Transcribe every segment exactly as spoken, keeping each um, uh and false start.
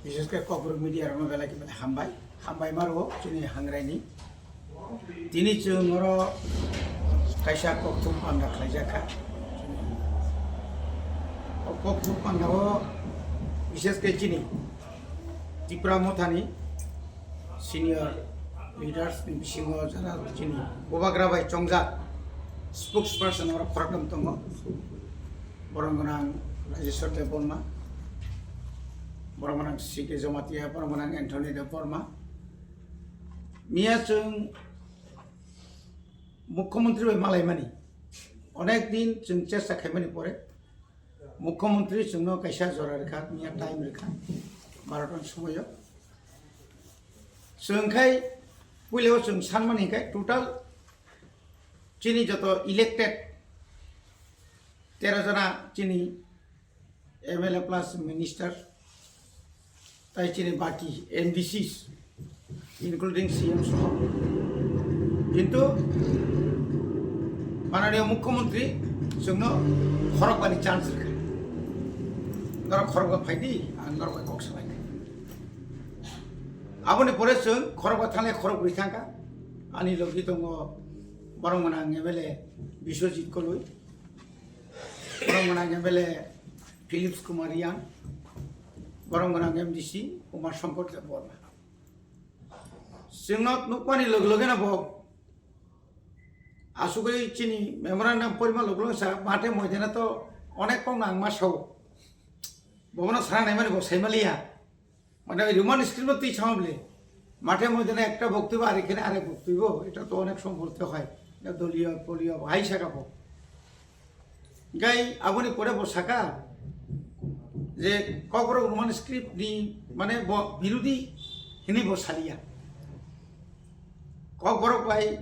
Bishesh khe Kokborok media rokno belai khe belai hambai. Hambai maro chini hangraini. Tini chwng oro kaisa kokthum panda khlaijak kha. O kokthum panda o bishesh khe chini Tipra Mothani senior leaders ni bisingo jara chini bubagra bai chongjak spokesperson oro khoroktham tongo. Borok gwnang Rajeshwar Debbarma, borok gwnang C K Jamatia, borok gwnang Anthony Debbarma. Miya chwng Mukhyamantri bai malaimani, onek din chwng chesta khaimani pore, Mukhyamantri chwngno kaisa jora rwkha, miya time rwkha, barota ni somoio. Chwng khai puilao chwng sanmani hinkhe total chini joto elected tero jona chini M L A plus minister, tai chini baki M D Cs, including C M soho. Kintu mananiya Mukhyamantri chwngno khorokbani chance rwkha. Norok khorokba phaidi, ang norok bai kok salaikha. Aboni pore chwng khorokba thanglai khorokbrwi thangkha. Ani logi tongo borok gwnang M L A Biswajit Koloi, borok gwnang M L A Philips Kumar Riang, borok gwnang M D C Umar Shankar Debbarma. Chwngno nukmani loge loge no bo asugwi chini memorandum porima loge loge sa mathe moidana to onek kok nang ma sao. Bobono sana naimani bo saimaliya. Mane oi Roman script no twi sama bole. Mathe moidana ekta boktobyo ar ekhane arek boktobyo. Eta to onek somoy bolte hoy. Eta doliyo poliyo hai saka bo. Gai aboni pore bo saka je Kokborok Roman script ni mane bo birodi hini bo saliya. Kokborok bai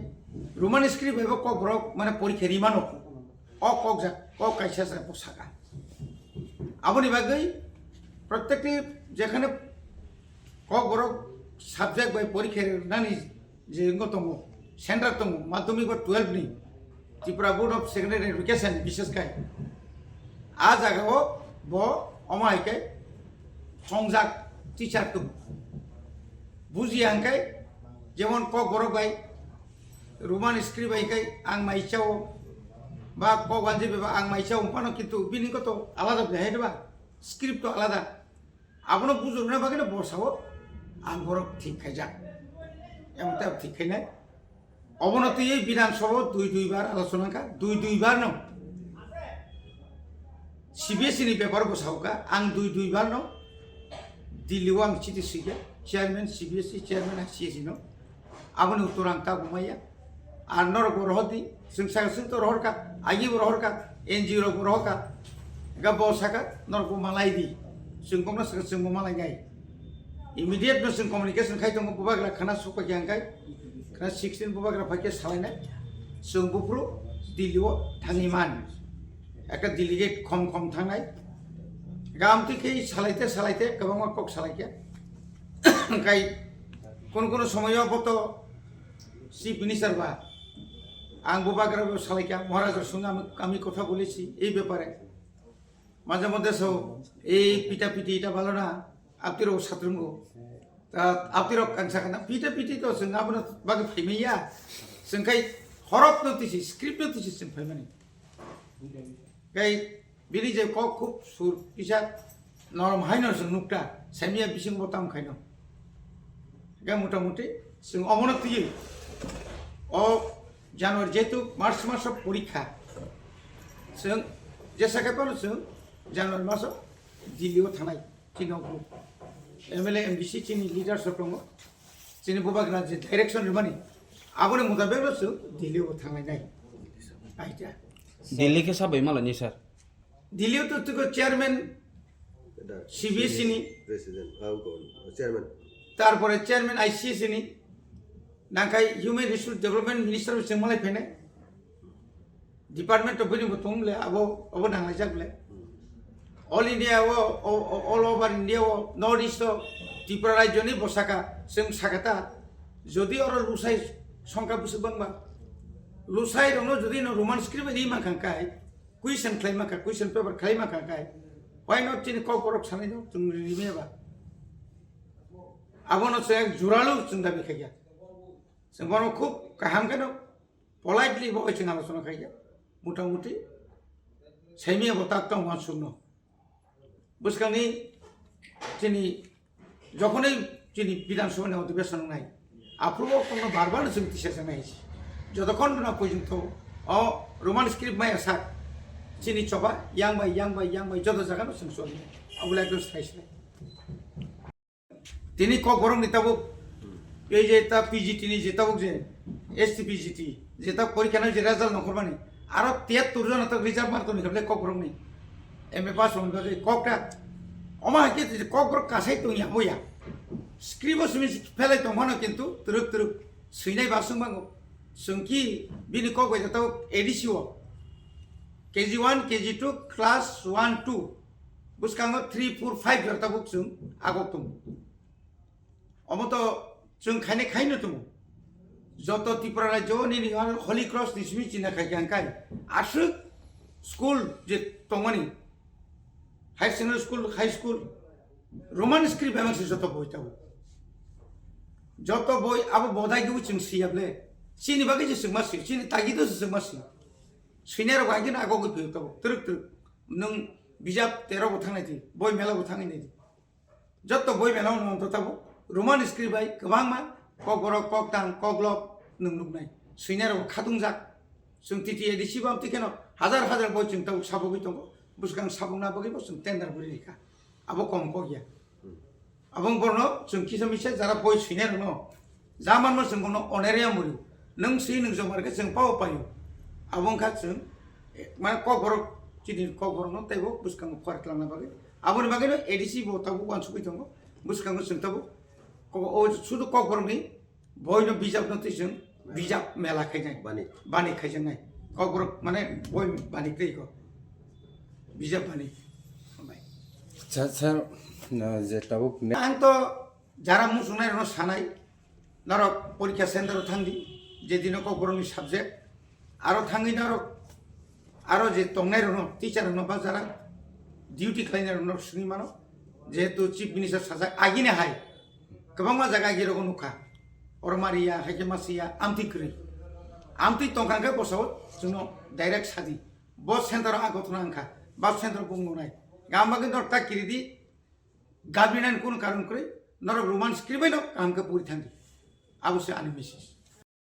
Roman script bai bo Kokborok mane porikha rimano. O kok jak, kok kaisa sa bo saka. Aboni bagwi protekti jekhane Kokborok subject bai porikha rinani je wngwi tongo, center tongo, madhyamik ba twelve ni Tripura Board of Secondary Education, bishesh khai a jagao bo omo hai khe chongjak teacher tongo. Bujiya hwnkhe jemon Kokborok bai Roman script bai khe ang mai chao ba Kokwanji bai ang mai chao phano kintu bini koto alada bai hai ba script to alada. Abono bujurna bagwi no bosao ang borok thik khaijak. Emon tei thik khainai. Obono twiwi Bidhan Sabha dui dui bar alochona kha, dui dui bar no. C B S E ni bepar bosao kha, ang dui dui bar no Delhi o ang chiti swikha, chairman C B S E, chairman I C S E no. Aboni uttor ang tabuk maya. Ar norok bo rohor di, chwng saka chwng to rohor kha, agi bo rohor kha, N G O rok bo rohor kha. Ga bo saka norok bo malai di. Chwng kokno saka chwng bo malai nai. Immediate no chwng communication khai tongo, bubagra khana sokpakya hwnkhe, khana sixteen bubagra phaikhe salainai. Chwng buphuru Delhi o thangwi man. Ekta delegate khom khom thangnai. Ga amtwi khe salaite salaite kwbangma kok salaikha. Hwnkhe kono kono somoyo bo to Chief Minister ba, ang bubagra bo salaikha, Maharaj songwi ami, ami kotha bolechi ei bepare. Majhe moddhe so ei pita piti eta bhalo na, apni rok satrungo. Ta apni rok ang sakha na, pita piti to chwng abono bagwi phaimaya. Chwng khai horok no tisi, script no tisi chwng phaimani. Khai bini je kok khub sur kisa norom haino chwng nukta, saimya bising bo tam khaino. Ga mota moti chwng omono twiwi o January jehetu March maso porikha. Chwng jesa khe phano chwng January maso Delhi o thanai chini o group. M L A, M D C chini leaders rok tongo. Chini bubagra je direction rwmani aboni mutabek no chwng Delhi o thanglai nai. Aita. Delhi khe sabai malani sir. Delhi o to tuko chairman C B S E ni. President, ah, chairman. Tarpore chairman I C S ni. Nangkhai Human Resource Development Minister bo chwng malai phainai. Department of bini bo tong le abo, abo nanglaijak le. All India o, o, o, all over India o, North East o, Tripura rajyo ni bo saka, chwng saka ta. Jodi oro lusai songkha bwswk bangma. Lusai rokno jodi no Roman script ri mankha kai, question khlai mankha, question paper khlai mankha kai, why not chini kok borok sanai no chwng rimya ba? Abono chwng juralu chwng dabi khaikha. Chwng bono khub kaham kheno politely bo chwng alochona khaikha. Mota moti saimia bo tak tong uansukno. Bwskangni chini jokhonwi chini Bidhan Sabhani odhibeson wngnai, aphuru o tongno bar bar chwng tisa jaknai hai se. Jotokhon na porjonto o Roman script maya sak chini choba yang bai, yang bai, yang bai joto jagano chwng choli. Abole ekdom sai sai. Tini Kokborok ni tabuk, ei je ta P G T ni je tabuk je, S T P G T, je ta porikha no je result nongkhormani, aro tiyattur jona ta reserve mark tongni kable Kokborok ni, M A pass wngkha je kok ta, omo hai khe je Kokborok kasai tongya boya, script o simi phelai tongmano kintu twrwk twrwk swinai basung bango, chwngki bini kok bai ta tabuk A D C o, K G one, K G two, class one, two, bwskango three, four, five jora tabuk chwng agok tongo. Omo to chwng khainai khaino tongo. Joto Tripura rajyo nini Holy Cross ni simi china khai khe ang kai. Aswk school je tongmani, high secondary school, high school, Roman script bebak se joto boi tabuk. Joto boi abo bodai gwi chwng siyable. Chini bagwi je chwng ma si, chini tagi do se chwng ma si. Swinai rok agino agogwi phiyok tabuk. Twrwk twrwk. Nwng bijap tero bo thangnai di, boi mela bo thangwi nai di. Joto boi mela no to tabuk Roman script bai kwbangma Kokborok, Koktang, Koklop nwng nuknai. Swinai rok khatungjak. Chwng T T A D C bam tikheno hajar hajar boi chwng tabuk sabogwi tongo. Bwskang sabokna bagwi bo chwng tender bwrwi rikha. Abo kom kok ya. Abong borno chwng kisa misa jara boi swinai rokno. Jamanno chwng bono oneria muru. Nwng swi nwng jomar khe chwng pao paio. Abo wngkha chwng, eh, mane Kokborok, chini Kokborokno teibo bwskango phor twlangna bagwi. Aboni bagwino A D C bo tabuk uansugwi tongo. Bwskango chwng tabuk ko-, o sudu Kokborokni boino bijapno twi chwng bijap mela khainai. Bani. Bani khaijaknai. Kokborok mane boi bani tei ko. Bijap bani. Sir, sir, no, je tabuk ne- Ang to jara muchungnai rokno sanai, norok porikha center o thangdi, je dino Kokborokni subject, aro thangwi norok, aro je tongnai rokno, teacher rokno ba jara duty khlainai rokno swngwi mano, jehetu chief minister sajak agini hai, kwbangma jaga agi rogo nukha, oro mariya, haikhe masiya, amtwi kwrwi, amtwi tongkha khe bosao chwngno direct sadi, bo center o a gothona wngkha, ba center o bung nungnai, gam bagwi norok ta kiridi, Gabrinan kun karon kwrwi, norok Roman script bai no kaham khe puri thangdi. Abo se ani message.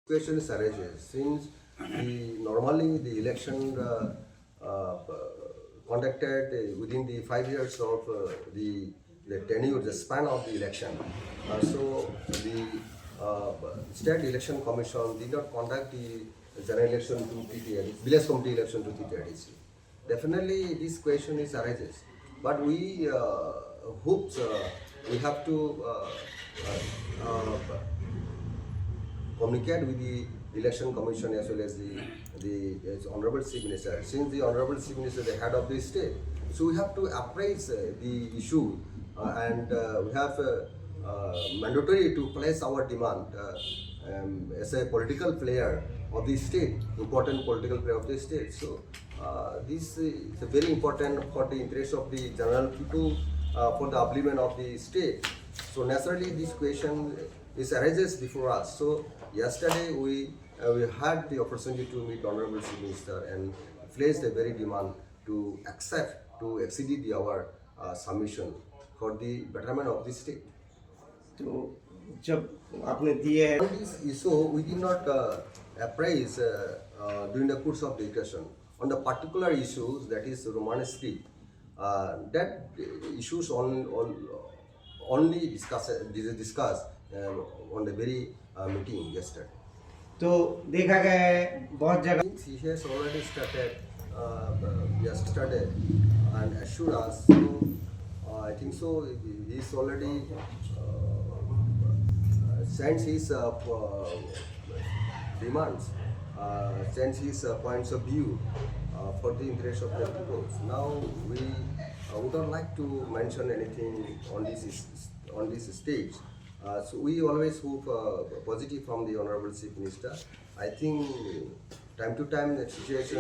Question is arises. Since the, normally the election, uh, uh, conducted, uh, within the five years of, uh, the, the tenure, the span of the election. Uh, so the, uh, State Election Commission did not conduct the general election to T T A D C, village committee election to T T A D C. Definitely, this question is arises, but we, uh, hopes, uh, we have to, uh, uh, uh, communicate with the Election Commission as well as the, the, as Honorable Chief Minister. Since the Honorable Chief Minister is the head of the state, so we have to appraise, uh, the issue, uh, and, uh, we have, uh, uh, mandatory to place our demand, uh, um, as a political player of the state, important political player of the state. So, uh, this is very important for the interest of the general people, uh, for the upliftment of the state. So naturally, this question is arises before us. So yesterday we, uh, we had the opportunity to meet Honorable Chief Minister and placed a very demand to accept, to accede the, our, uh, submission for the betterment of the state. तो जब आपने दिए हैं On this issue, we did not, uh, apprise, uh, uh, during the course of discussion. On the particular issues, that is Roman script, uh, that issues on, on, only discuss, dis-, discuss, um, on the very, uh, meeting yesterday. तो देखा गया है बहुत जगह He has already started, uh, yesterday and assured us. So, uh, I think so, he is already, uh, sends his, uh, p-, demands, uh, sends his, uh, points of view, uh, for the interest of the people. Now, we, uh, would not like to mention anything on this is-, on this stage. Uh, so we always hope, uh, positive from the Honorable Chief Minister. I think time to time the situation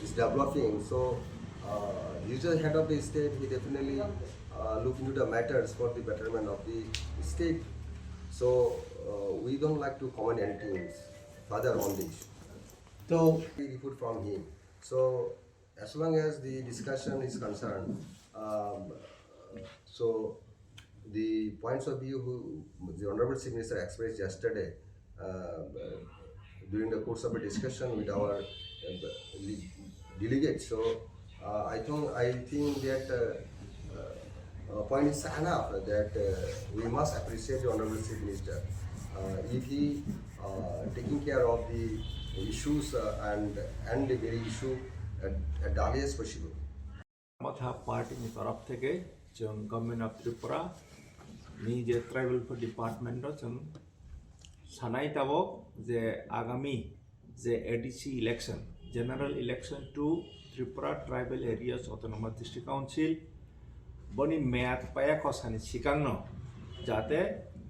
is developing. So, uh, he's the head of the state. He definitely, uh, look into the matters for the betterment of the state. So uh, we don't like to comment anything further on the issue. So we report from him. So as long as the discussion is concerned, um, so the points of view who the Honorable Chief Minister expressed yesterday uh, during the course of a discussion with our uh, delegates. So uh, I think I think that uh, uh, uh, point is enough that uh, we must appreciate the Honorable Chief Minister uh, if he uh, taking care of the issues uh, and and the very issue at, at the earliest possible. Motha party ni torop theke chwng Government of Tripura ni je Tribal Welfare Department no chwng sanai tabok je agami je A D C election, General Election to Tripura Tribal Areas Autonomous District Council, boni meat paya kosani sikangno jate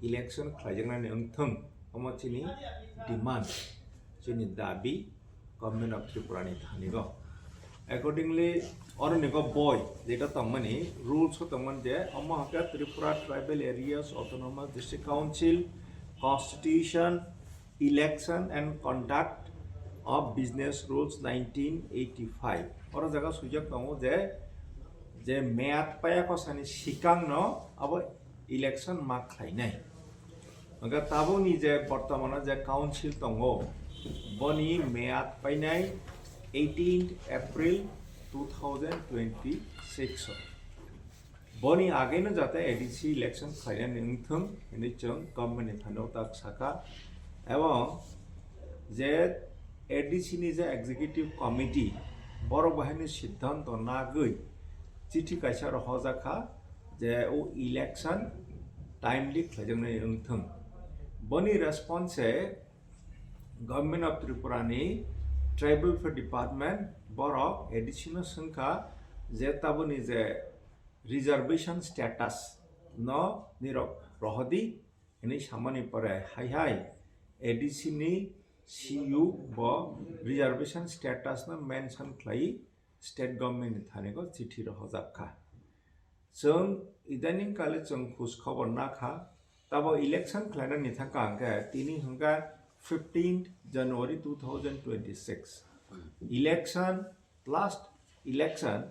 election khlaijaknani wngthwng, omo chini demand, chini dabi Government of Tripura ni thanigo. Accordingly, oronigo boi jeta tongmani rules o tongmani je omo hake Tripura Tribal Areas Autonomous District Council Constitution, Election and Conduct of Business Rules nineteen eighty-five. Oro jaga swijak tongo je je meat paya kosani sikangno abo election ma khlainai. Hingke tabukni je bortomano je council tongo, boni meat painai eighteenth April two thousand twenty-six o. Boni ageno jate A D C election khlainani wngthwng hinwi chwng government ni thani tak saka. Ebong je A D C ni je executive committee borok bahaini siddhanto nagwi chithi kaisa rohorjak kha je o election timely khlaijaknai wngthwng. Boni response se Government of Tripura ni Tribal Welfare Department borok A D C no swngkha je taboni je reservation status no nirok rohodi hinwi samani pore hai hai A D C ni C U bo reservation status no mention khlai state government ni thani go chithi rohorjak kha. Chwng idaning kale chwng khus khobor nakha, tabo election khlainani thangka hwnkhe tini hwnkha fifteenth January two thousand twenty-six. Election, last election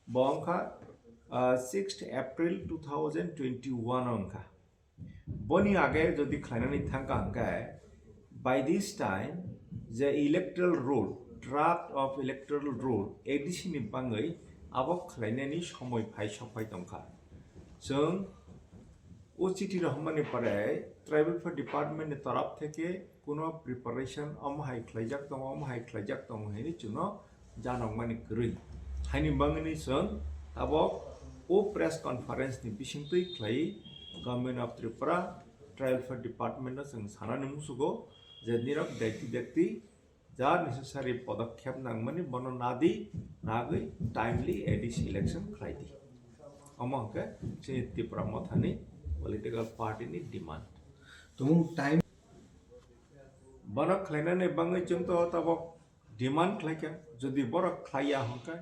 bo wngkha uh, sixth April two thousand twenty-one wngkha. Boni age jodi khlainani thangka hwnkhe by this time je electoral roll, draft of electoral roll A D C ni bangwi abo khlainani somoi phai sokphai tongkha. Chwng o chithi rohormani pore Tribal Welfare Department ni torop theke kuno preparation omo hai khlaijak tongo, omo hai khlaijak tongo hinwi chwngno janokmani kwrwi. Haini bangwini chwng tabok o press conference ni bisingtwi khlai Government of Tripura Tribal Welfare Department no chwng sanani musugo je nirok dakti dakti ja necessary podokkhep nangmani bono nadi nagwi timely A D C election khlaidi. Omo hwnkhe chini Tipra Mothani political party ni demand. Tumung time Bono khlainani bangwi chwng to tabok demand khlaikha, jodi borok khlaiya hwnkhe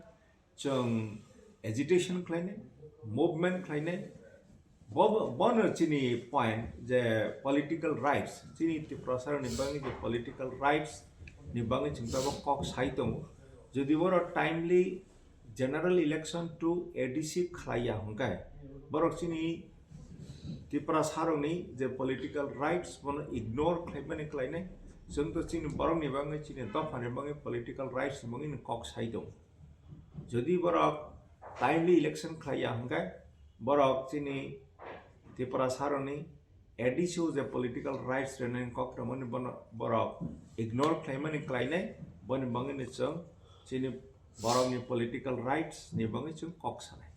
chwng agitation khlainai, movement khlainai. Bo bono chini point je political rights, chini Tiprasarokni bangwi je political rights ni bangwi chwng tabok kok sai tongo. Jodi borok timely general election to A D C khlaiya hwnkhe borok chini Tiprasarokni je political rights bono ignore khlaimani khlainai. Chwng to chini borokni bangwi chini dophani bangwi political rights ni bangwi kok sai tongo. Jodi borok timely election khlaiya hwnkhe borok chini Tiprasarokni A D C o je political rights rwnani kok rwmani bono borok ignore khlaimani khlainai, boni bangwino chwng chini borokni political rights ni bangwi chwng kok sanai.